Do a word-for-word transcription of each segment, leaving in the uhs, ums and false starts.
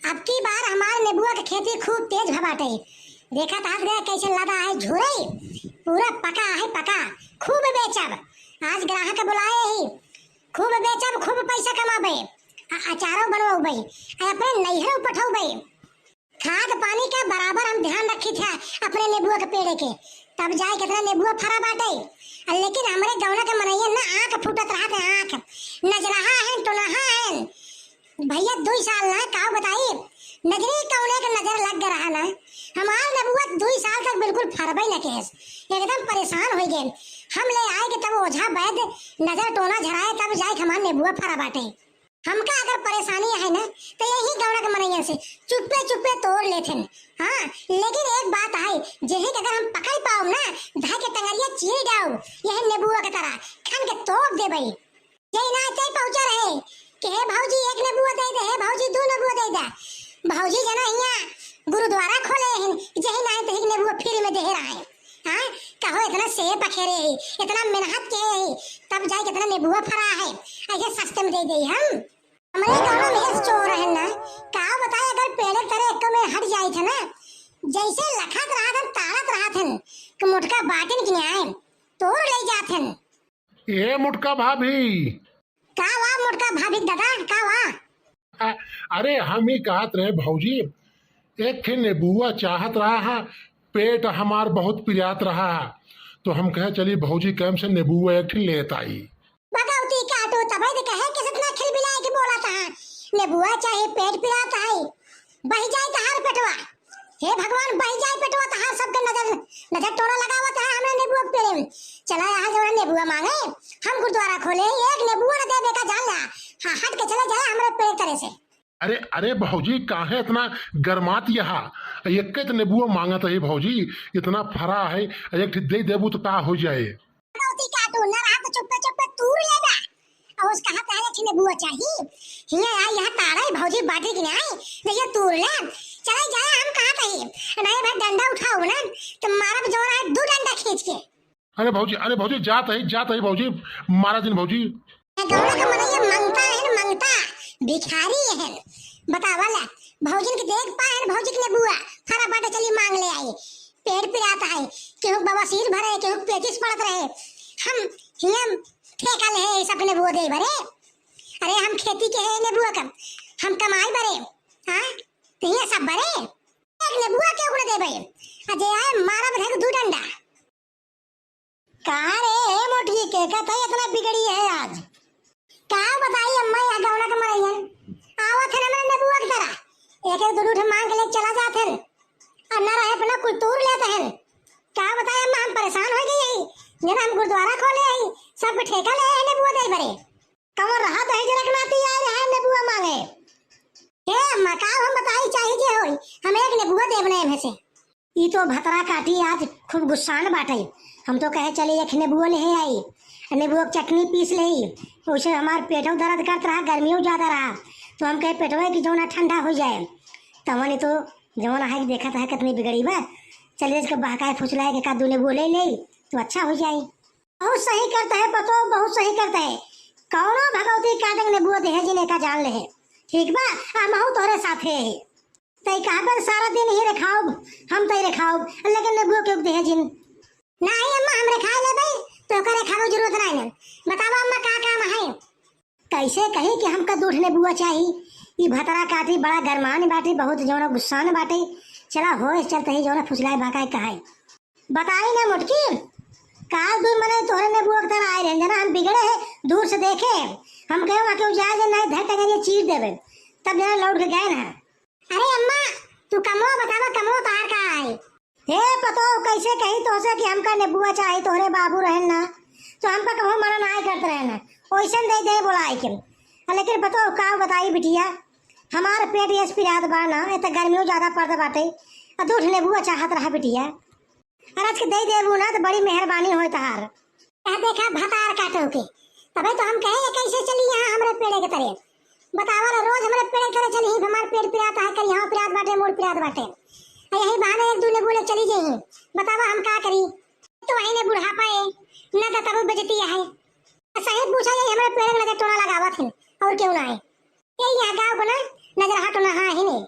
अब की बार हमार नेबुआ के खेती खूब तेज भ बाटे। देखत हाथ गया कैसे लदा है झुरई, पूरा पका है पका, खूब बेचब। आज ग्राहक बुलाए ही, खूब बेचब, खूब पैसा कमाबे, आ अचारो बनवाबे, आ अपने नैहर पठौबे। खाद पानी का बराबर हम ध्यान रखी थे अपने नेबुआ के पेड़े के, तब जाए कितना नेबुआ फरा बाटे। आ लेकिन हमरे गौना के मनैया ना आँख फूटत रहत है, आँख नजरहा है, टोनहा है। भैया, दुई साल ना, काव बताई, नजरी कौने के नजर लग गया रहा ना। हमार नेबुआ दुई साल तक बिल्कुल फरबे न केस, एकदम परेशान हो गए। हम ले आए के तब ओझा वैद नजर टोना झराए, तब जाए के हमार नेबुआ फरा बाटे। हमका अगर परेशानी है ना, तो यही गौना के मनैया से चुप्पे चुप्पे तोड़ लेथिन। हाँ, लेकिन एक बात है, जेही के अगर हम पकड़ पाओ ना, धाय के टंगरिया चीर जाओ, यही नेबुआ के तरह खन के तोड़ देबई। जय नाते पहुँचा रहे कि हे भौजी एक नेबुआ दे दे, हे भौजी दू नेबुआ दे दे। भौजी जना हियाँ गुरुद्वारा खोले हिन, जही नाते एक नेबुआ फ्री में दे रहा है। हाँ, कहो इतना से पखेरे ही, इतना मेहनत के ही, तब जाए कितना नेबुआ फरा है, ऐसे सस्ते में दे दे हम। हमरे गाँव में एक चोर है ना, का बताए अगर पेड़े तरे एक में हट जाए थे ना, जैसे लखत रहा था, ताड़त रहा था, कि मोटका बाटिन के न्याय तोड़ ले जात हैं। ए मोटका भाभी। का वा मोटका भाभी दादा, का वा? अ-, अरे हम ही कहत रहे भौजी, एक ठे नेबुआ चाहत रहा है, पेट हमार बहुत पिरात रहा है, तो हम कहे चली भौजी कैम से नेबुआ एक ठे लेत आई। भगवती काटो तबे तो कहे कि सतना खिलबिलाए के बोला था, नेबुआ चाहे पेट पिरात है, बही जाए तहार पेटवा। हे भगवान, बही जाए पेटवा तहार, सबके नजर, नजर टोना लगावत है हमरे नेबुआ के पेड़े में। चला यहाँ जौन नेबुआ मांगे, हम गुरुद्वारा खोले, एक नेबुआ न देबे का जान ला। हाँ, हट के चले जाए हमरे पेड़ तरे से। अरे, अरे भौजी, काहे इतना गरमात यहा? एक तो नेबुआ मांगत है भौजी, इतना फरा है, एक ठे दे देबू तो का हो जाए? भगवती काटू, न रहा तो चुप्पे चुप्पे तूर लेबा। और उस कहा पहले थी नेबुआ चाही। हिया आई, यहाँ तारा ही भौजी बाटी के नहीं, तो ये तूर ले। चले जाए हम कहा तही। नहीं भाई, डंडा उठाओ ना, तो मारब जो रहा है दो डंडा खींच के। अरे भौजी, अरे भौजी, जात है, जात है भौजी, मारा जिन भौजी। गौना का मनैया मंगता है ना, मंगता, भिखारी है। बतावा ला, भौजिन के देख पाए हैं, भौजी के नेबुआ, फरा बाटे चली मांग ले आई। पेट पिरात है, केहू बवासीर भरे, केहू पेचिस पड़त रहे। हम हियम ठेका ले है, सब नेबुआ दे बरे। अरे हम खेती के है नेबुआ का, हम कमाई बरे। हाँ, तो ये सब बरे। एक नेबुआ के उगड़ देबे, आ जे आए मारब रहे दू डंडा। का रे, ए मोटकी, के का तई इतना बिगड़ी है आज? का बताई अम्मा, यहाँ गौना के मरैया आवत है ना, हमरे नेबुआ की तरह एक एक दू दू ठे मांग के ले चला जात है, और ना रहे अपना कुल तूर लेत है। का बताई अम्मा, हम परेशान हो गई है, ये ना हम गुरुद्वारा खोले है, सबके ठेका ले है नेबुआ दे बरे। कौन रहा दही जरक नाती आए रहा नेबुआ मांगे? हे अम्मा, का हम बताई चाही जे होई, हम एक नेबुआ देब ना एमे से। ई तो भतरा काटी आज खूब गुस्सान बाटे। हम तो कहे चले एक नेबुआ ले आई, नेबुआ के चटनी पीस ले, वैसे हमार पेटो दर्द करत रहा, गर्मियों ज्यादा रहा, तो हम कहे पेटवा की जौना ठंडा हो जाए। तवने तो जौन है देखत है कितनी बिगड़ी बा, चले इसके बहकाए फुसलाए के का दू नेबुआ ले ले तो अच्छा हो जाए। बहुत सही करता है पतो, बहुत सही करता है। कौनो भगवती काटक नेबुआ देहे जिन एका जान ले है। ठीक बा, आ महू तोहरे साथे है। तई कहा पर सारा दिन ही रखाउब, हम तई रखाउब, लेकिन नेबुआ के देहे जिन। नहीं अम्मा, हम रखा लेबे, तो ओकर रखावे जरूरत नहीं है। बतावा अम्मा का काम है? कैसे कही कि हमका दू ठे नेबुआ चाही? ई भतरा काटी बड़ा गरमान बाटे, बहुत जौना गुस्सान बाटे। चला होए चलते ही जौना फुसलाए बहकाए कहाए। बताई ना मोटकी, काल दू मने तोहरे नेबुआ के तरह आए रहे, जना हम बिगड़े है, दूर से देखे, हम कहे वहाँ केहू जाए जे नहीं, धर टंगरिया चीर देबे, तब जना लौट के गए ना। अरे अम्मा, तू कमवा बतावा, कमवा तोहार का है? हे पतो, कैसे कही तोहसे कि हमका नेबुआ चाही, तोहरे बाबू रहन ना, तो हमका कहूँ मना ना करत रहन, ओइसन दे दे बोलाए के। लेकिन पतो का बताई बिटिया, हमार पेट यस पिरात बा ना, ए त गर्मियों ज्यादा पड़त बाटे, आ दू ठे नेबुआ चाहत रहा बिटिया। अरे आज के दे देबू ना तो बड़ी मेहरबानी होय तहार। कह देखा भतार काटो के, तबे तो हम कहे ये कैसे चली यहाँ हमरे पेड़े के तरे। बतावा ला, रोज हमरे पेड़े के तरे चली ही, हमार पेट पिरात है, कल यहाँ पिरात बाटे, मोर पिरात बाटे। आ यही बहाने एक दू नेबुआ ले चली जाई। बतावा हम का करी? तो वही ने बुढ़ापा है, न तो तबो बेजती है। सही पूछा जाई, हमरे पेड़े के नजर टोना लगावत है, और क्यों ना है? ये यहाँ गाँव को ना नजर हटो ना, हाँ ही नहीं।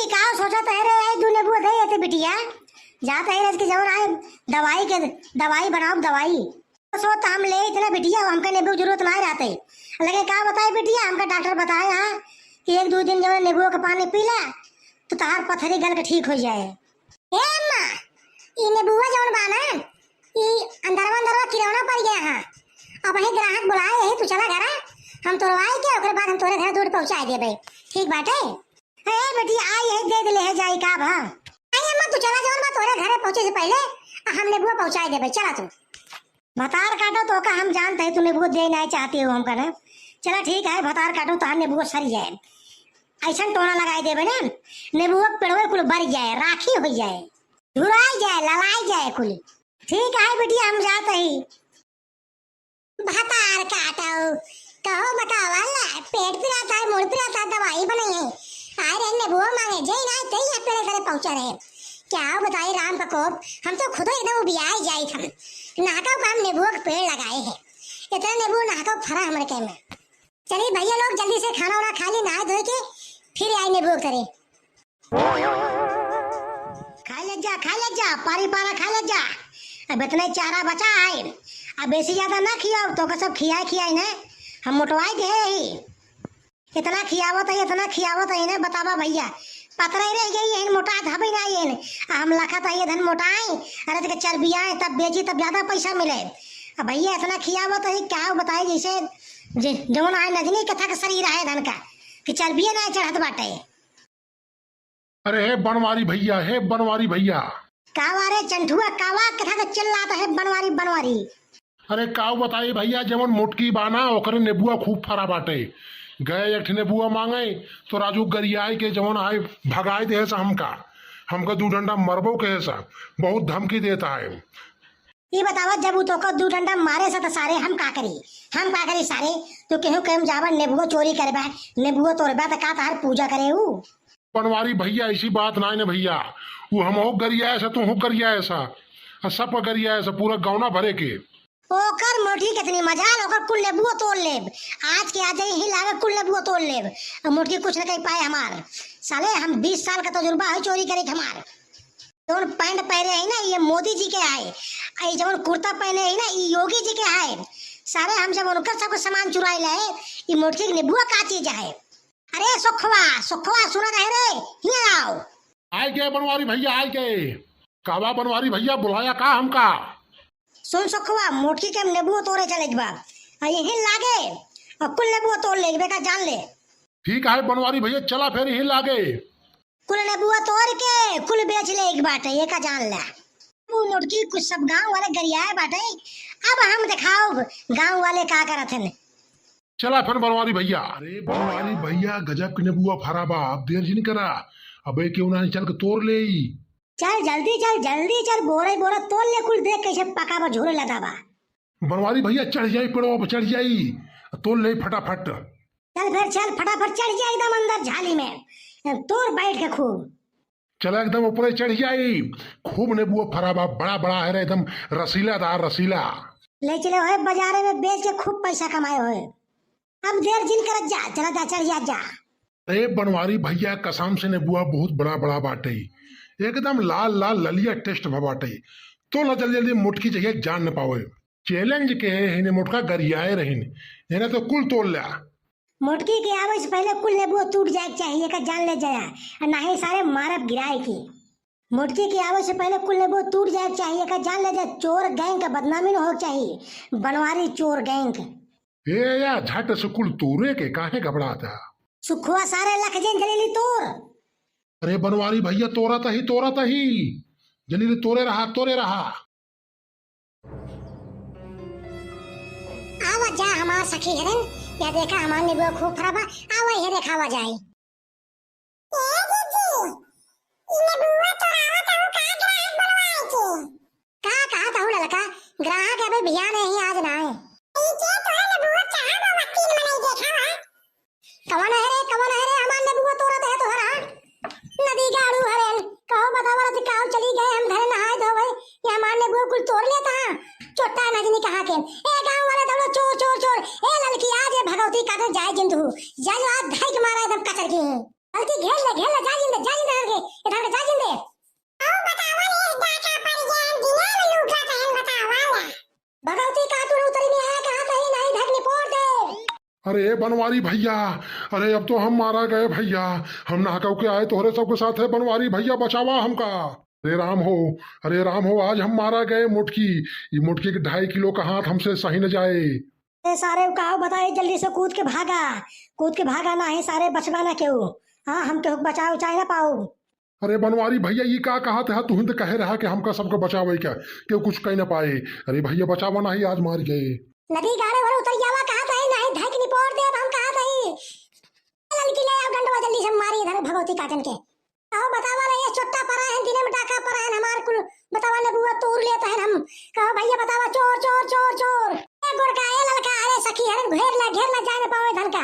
का सोचत है रे, आई दू नेबुआ दे देते बिटिया, जात है रज के जवन आए दवाई के, दवाई बनाओ दवाई। सो तो हम ले इतना बिटिया, हमका नेबू के जरूरत ना रहते, लेकिन का बताए बिटिया, हमका डॉक्टर बताए हाँ कि एक दो दिन जवन नेबुआ के पानी पीला तो तहार पथरी गल के ठीक हो जाए। ए अम्मा, ई नेबुआ जवन बा ना, ई अंदरवा अंदरवा किरौना पड़ गया है। अब वही ग्राहक बुलाए यही, तू चला घरा, हम तोरवाए के ओकरे बाद हम तोरे घर दूध पहुँचाए देबे। ठीक बाटे? ए बेटी, आ यही दे दे ले है जाई का भा? आई अम्मा, तू चला जवन बा तोरे घरे पहुँचे से पहले आ हम नेबुआ पहुँचाए देबे, चला तू। भतार काटो तो का हम जानते हैं तू नेबुआ दे नहीं चाहती हो हमका ना। चला ठीक है, भतार काटो तो हम नेबुआ सर जाए। ऐसन टोना लगाए देबे ना, नेबुआ के पेड़वे कुल बर जाए, राखी हो जाए, धुराई जाए, ललाई जाए कुल। ठीक है बिटिया, हम जात ही। भतार काटो, कहो बतावा ला, पेट पिरात है, मुड़ पिरात है, दवाई बनाई है। आए रहे नेबुआ मांगे, जे ना ते ही पेड़ करे पहुंचा रहे। क्या बताई राम का कोप, हम तो खुद एकदम उबियाए जाई हम। नाहका काम नेबुआ के पेड़ लगाए हैं, इतना नेबुआ नाहका फरा हमरे के में। चली भैया लोग, जल्दी से खाना वाना खा ली, नहाए धोए के फिर आई नेबुआ के तरे। खा ले जा, खा ले जा, पारी पारा खा ले जा। अब इतना ही चारा बचा है, अब बेसी ज्यादा ना खियाओ, तो का सब खियाए खियाए ना, हम मोटवाई दे रही। इतना खियावत है, इतना खियावत है ना, बतावा भैया, पतरे रह गई है, मोटात हबे ना ये। आ हम लखत है ये धन मोटाए, अरे तो चर्बियाए, तब बेची, तब ज्यादा पैसा मिले। अब भैया इतना खियावत है, क्या बताए, जैसे जे-, जवन आए नजनी कथा के शरीर है धन का, कि चर्बिया ना चढ़त बाटे। अरे हे बनवारी भैया, हे बनवारी भैया। कावा रे चंठुआ, कावा कथा के चिल्लात है बनवारी, बनवारी? अरे काव बताई भैया, जवन मोटकी बा ना, ओकरे नेबुआ खूब फरा बाटे। गए एक ठे नेबुआ मांगे, तो राजू गरियाए के जवन आए भगाए देहे सा हमका, हमका दू डंडा मरबो कहे सा, बहुत धमकी देता है। ई बतावा, जब उ तोका दू डंडा मारे सा त सारे हम का करी, हम का करी सारे? तू केहू के हम जावा नेबुआ चोरी करबा, नेबुआ तोड़बा त का तहार पूजा करे उ? बनवारी भैया, ऐसी बात नाय न भैया, उ हमहू गरियाए सा, तूहू गरियाए सा, आ सबका गरियाए सा, पूरा गौना भरे के। ओकर मोटकी कितनी मजाल, ओकर कुल नेबुआ तोड़ लेब, आज के आज ही लागे कुल नेबुआ तोड़ लेब, अब मोटकी कुछ न कह पाए हमार। साले हम बीस साल का तजुर्बा है चोरी करे के हमार। जौन पैंट पहने है ना, ये मोदी जी के आए। आ ये जौन कुर्ता पहने है ना, ये योगी जी के आए। सारे हम जब उनकर सबके सामान चुराए लाए, ये मोटकी के नेबुआ का चीज है? अरे सुखवा, सुखवा, सुना रहे रे, हियाँ आओ। आए गए बनवारी भैया, आए गए। कावा बनवारी भैया, बुलाया का हमका? सुन सुखवा, मोटकी के हम नेबुआ तोड़े चले के बा। आ यहीं लागे, और कुल नेबुआ तोड़ ले, बेटा जान ले। ठीक है बनवारी भैया, चला फिर यहीं लागे। कुल नेबुआ तोड़ के कुल बेच ले एक बाटे, ये का जान ला। वो मोटकी कुछ सब गांव वाले गरियाए बाटे, अब हम देखाओ गांव वाले का करत हन। चला फिर बनवारी भैया। अरे बनवारी भैया, गजब के नेबुआ फरा बा, अब देर जिन करा, अबे क्यों ना चल के तोड़ ले। चल जल्दी चल, जल्दी चल, बोरा ही बोरा तोड़ ले, कुल देख कैसे पका बा, झोरे लदा बा। बनवारी भैया चढ़ जाई, पेड़वा पर चढ़ जाई, तोड़ ले फटाफट। चल फिर चल, फटाफट चढ़ जा एकदम अंदर झाली में, तोड़ बैठ के खूब। चला एकदम ऊपरे चढ़ जाई, खूब नेबुआ फरा बा, बड़ा बड़ा है रे, एकदम रसीलादार रसीला। ले चले होए बाजारे में बेच के खूब पैसा कमाए होए। अब देर जिन करत जा, चला जा, चढ़ जा, जा। अरे बनवारी भैया कसम से नेबुआ बहुत बड़ा बड़ा बाटे, एकदम लाल लाल ललिया टेस्ट भा बाटे। तोड़ ला जल्दी जल्दी, मोटकी जहिया जान न पावे। चैलेंज के है, इन्हें मोटका गरियाए रहिन, इन्हें तो कुल तोड़ ला। मोटकी के आवे से पहले कुल नेबुआ टूट जाए के चाहिए, एका जान ले जाया, आ नाही सारे मारब गिराए के। मोटकी के आवे से पहले कुल नेबुआ टूट जाए के चाहिए, एका जान ले जा, चोर गैंग का बदनामी न हो के चाहिए, बनवारी चोर गैंग। ए या झट से कुल तोरे के, काहे घबराता? सुखवा सारे लख जैन जलेली तोर। अरे बनवारी भैया तोरा तही, तोरा तही, जलेली तोरे रहा, तोरे रहा। आवा जा हमार सखी हरन, या देखा हमार नेबुआ खूब फरा बा, आवा इहे देखावा जाई। ए जीजी, ई नेबुआ तोरावत हूँ का ग्राहक बोलवाए के? का कहत हूँ ललका, ग्राहक अबे बिहान ही आज ना आए। ई के तोरे नेबुआ कहाँ बा, तीन मनई देखावा। कवन है रे, कवन है रे, हमार नेबुआ तोड़त है तोहरा? नदी गाड़ू हरेन, कहो बतावा रति काऊ चली गए, हम घरे नहाए धोवे, ये हमार नेबुआ कुल तोड़ लेता है। चोट्टा नजनी कहाँ के? ए गाँव वाले दौड़ो, चोर, चोर, चोर। ए ललकी, आज ये भगवती काटे जाए जिंद हूँ। जा जो आज धर के मारा एकदम कचर की। ललकी घेर ले, घेर ले, जा जिंद, जा जिंद। अरे बनवारी भइया, अरे अब तो हम मारा गए भइया, हम नहकउ के आए तोहरे सबके साथ है बनवारी भइया, बचावा हमका। अरे राम हो, अरे राम हो, आज हम मारा गए मोटकी, ई मोटकी के ढाई किलो का हाथ हमसे सही न जाए। ए सारे, काव बताई, जल्दी से कूद के भागा, कूद के भागा, नाही सारे बचबा ना केहू। हाँ, हम केहू के बचाव उचाव ना पाऊ। अरे बनवारी भइया, ई का कहत है? तुहिन त कहे रहा कि हमका सबका बचावे का, केहू कुछ कही ना पाए। अरे भइया बचावा, नाही आज मार गए। नदी गाड़े भर उतर जावा, कहत है, नाही धक निपोर देब हम, कहत है। ललकी ले आओ डंडवा, जल्दी से मारी इधर भगवती काटन के। कहो बतावा रे, ये चोट्टा परा है, दिने में डाका परा है, हमार कुल बतावा, नेबुआ तोड़ लेत है हम। कहो भइया बतावा, चोर, चोर, चोर, चोर। ए गोरका, ए ललका, अरे सखी, अरे घेर ला, घेर ला, जाए न पावे धन का।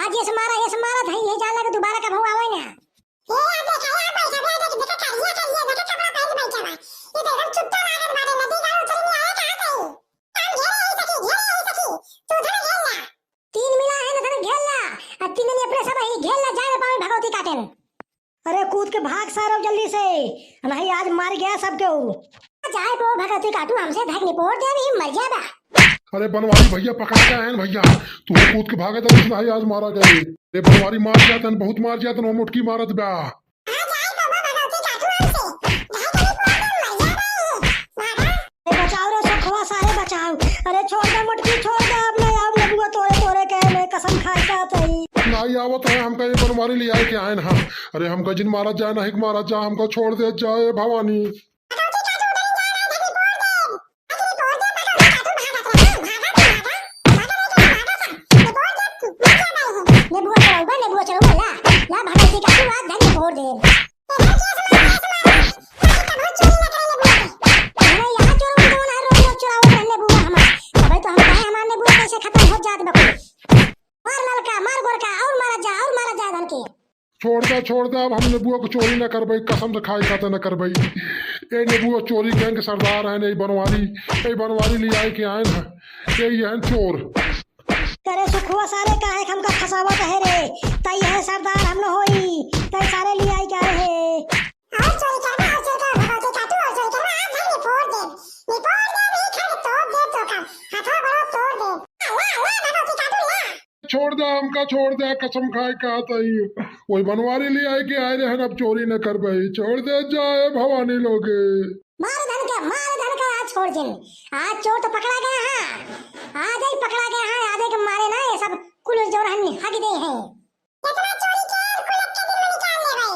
आज ये से मारा, ये से मारा धई, ये जान लगे दोबारा कबहू आवे ना। ए, आ देखा, आ बैठा, आ देखा, देखा, करिया, करिया, देखा, कपड़ा पहन के बैठा बा। ये तो एकदम चुट्टा लागत बाटे, नदी का उतरे में आया कहाँ से? हम घेरे यही सखी, घेरे यही सखी, तू उधर घेर ला। तीन मिला है ना, तने घेर ला, आ तीन जने अपने सब ही घेर ला, जाए ना पावे भगवती काटन। अरे कूद के भाग सारो जल्दी से, नहीं आज मार गया सबके ऊ। जाए को भगवती काटू, हमसे धक निपोर दे, अभी मर गया बा। अरे बनवारी भइया पकड़ा गया है ना भइया, तू कूद के भागे तो नहीं आज मारा गए। अरे बनवारी मार जातन, बहुत मार जातन, वो मोटकी मारत बा। आ जाए बाबा भगवती काटू हमसे, भाई कहीं को मर जाए भाई, भागा। अरे बचाओ रे सुखवा सारे बचाओ। अरे छोड़ दे मोटकी, छोड़ दे, अब नहीं, अब नेबुआ तोरे तोरे के मैं कसम खाए का तई। नहीं आवत है, हमका ये बनवारी ले आए के आए ना। अरे हमका जिन मारा जाए, नहीं मारा जा, हमका छोड़ दे जाए भवानी। भगवती काटू उधर ही जा रहा है, धनी बोल दे। नेबुआ चोरउबा, नेबुआ चोरउबा, ला, ला भगवती काटू आज धन फोड़ दे। अरे यहाँ चोरउबा तो ना रोज रोज चोरावत रहे नेबुआ हमार। तबे तो हम कहे हमार नेबुआ कैसे खतम हो जात बा कुल। मार ललका, मार गोरका, और मारा जा, और मारा जा धन के। छोड़ दे, छोड़ दे, अब हम नेबुआ को चोरी न करबे, कसम से खाए खाते न करबे। ए नेबुआ चोरी गैंग के सरदार है, नहीं बनवारी, ए बनवारी ले आए के आए ना, ए ये हैं चोर। करे सुखुआ सारे काहे हमका फंसावत है रे, तई है सरदार हम न होई, तई सारे ले आए के आए है। और चोरी करबा, और चोरी करबा, भगवती काटू, और चोरी करबा, आज हम निपोर देब, निपोर देब, ई खंड तोड़ देब तो का, हाथवा गोड़वा तोड़ देब। ला, ला, भगवती काटू, ला। छोड़ दे हमका, छोड़ दे, कसम खाए कहत हई। वही बनवारी ले आए के आए रहन, अब चोरी न करबे। छोड़ दे जाए भवानी लोगे। मार धन के, मार धन के, आज छोड़ जिन। आज चोर तो पकड़ा गया है। आज ही पकड़ा गया है, आज ही के मारे ना ये सब कुल जो रहन हग दे हैं। इतना चोरी के कुल के दिन में निकाल ले भाई।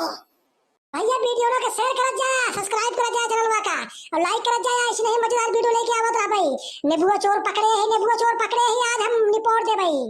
भैया वीडियो के share करत जाया, subscribe करत जाया channel वा का, और like करत जाया, ऐसे नहीं मजेदार वीडियो लेके आवत रहा भाई। नेबुआ चोर पकड़े हैं, नेबुआ चोर पकड़े हैं, आज हम निपोर दे भाई।